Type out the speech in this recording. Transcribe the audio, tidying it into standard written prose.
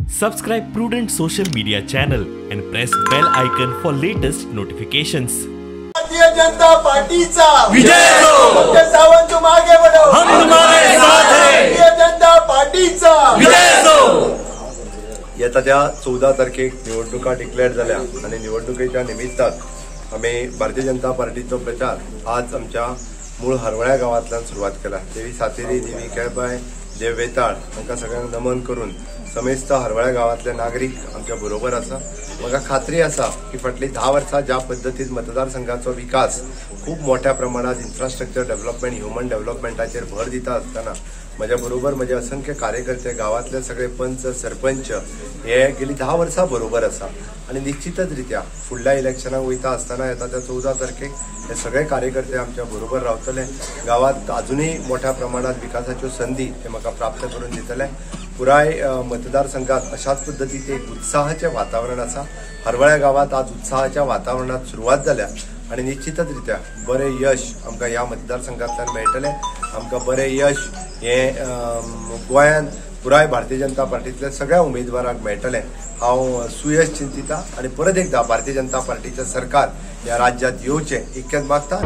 Subscribe Prudent Social Media channel and press bell icon for latest notifications. Bharatiya Janata पार्टीचा विजय असो, doctor Sawant तुम आगे बढ़ो, हम तुम्हारे साथ हैं। भारतीय जनता पार्टीचा विजय असो। येता त्या 14 तारखेक निवडणुका डिक्लेअर जाल्या आनी निवडणुकेच्या निमित्तान आमी भारतीय जनता पार्टीचो प्रचार आज आमच्या मूळ हरवळ्या गांवांतल्यान सुरवात केला। देवी सातेरी, देवी केळबाय, देव वेताळ हांकां सगळ्यांक नमन करून समेस्त हरवळ्या गांवांतले नागरीक आमच्या बरोबर आसा। म्हाका खात्री आसा की फाटलीं 10 वर्सां ज्या पद्दतीन मतदारसंघाचो विकास खूब मोठ्या प्रमाणात इन्फ्रास्ट्रक्चर डेव्हलपमेंट, ह्युमन डेव्हलपमेंटाचेर भर दिता आसतना म्हज्या बरोबर म्हजे असंख्य कार्यकर्ते, गांवांतले सगळे पंच, सरपंच हे गेली 10 वर्सां बरोबर आसा आनी निश्चितच रित्या फुडल्या इलेक्शनाक वयता आसतना येता त्या 14 तारखेक हे सगळे कार्यकर्ते आमच्या बरोबर रावतले। गांवांत अजुनूय मोठ्या प्रमाणात विकासाच्यो संदी ते म्हाका प्राप्त करून दितले। पुराय मतदारसंघात अशाच पद्दतीचे एक उत्साहाचें वातावरण आसा। हरवळ्या गांवांत आज उत्साहाच्या वातावरणात सुरवात जाल्या आनी निश्चितच रित्या बरें यश आमकां ह्या मतदारसंघांतल्यान मेळटलें। आमकां बरें यश हें गोंयांत पुराय भारतीय जनता पार्टीतल्या सगळ्या उमेदवारांक मेळटलें। हांव सुयश चिंतिता आनी परत एकदा भारतीय जनता पार्टीचें सरकार ह्या राज्यांत येवचें इतकेंच मागता।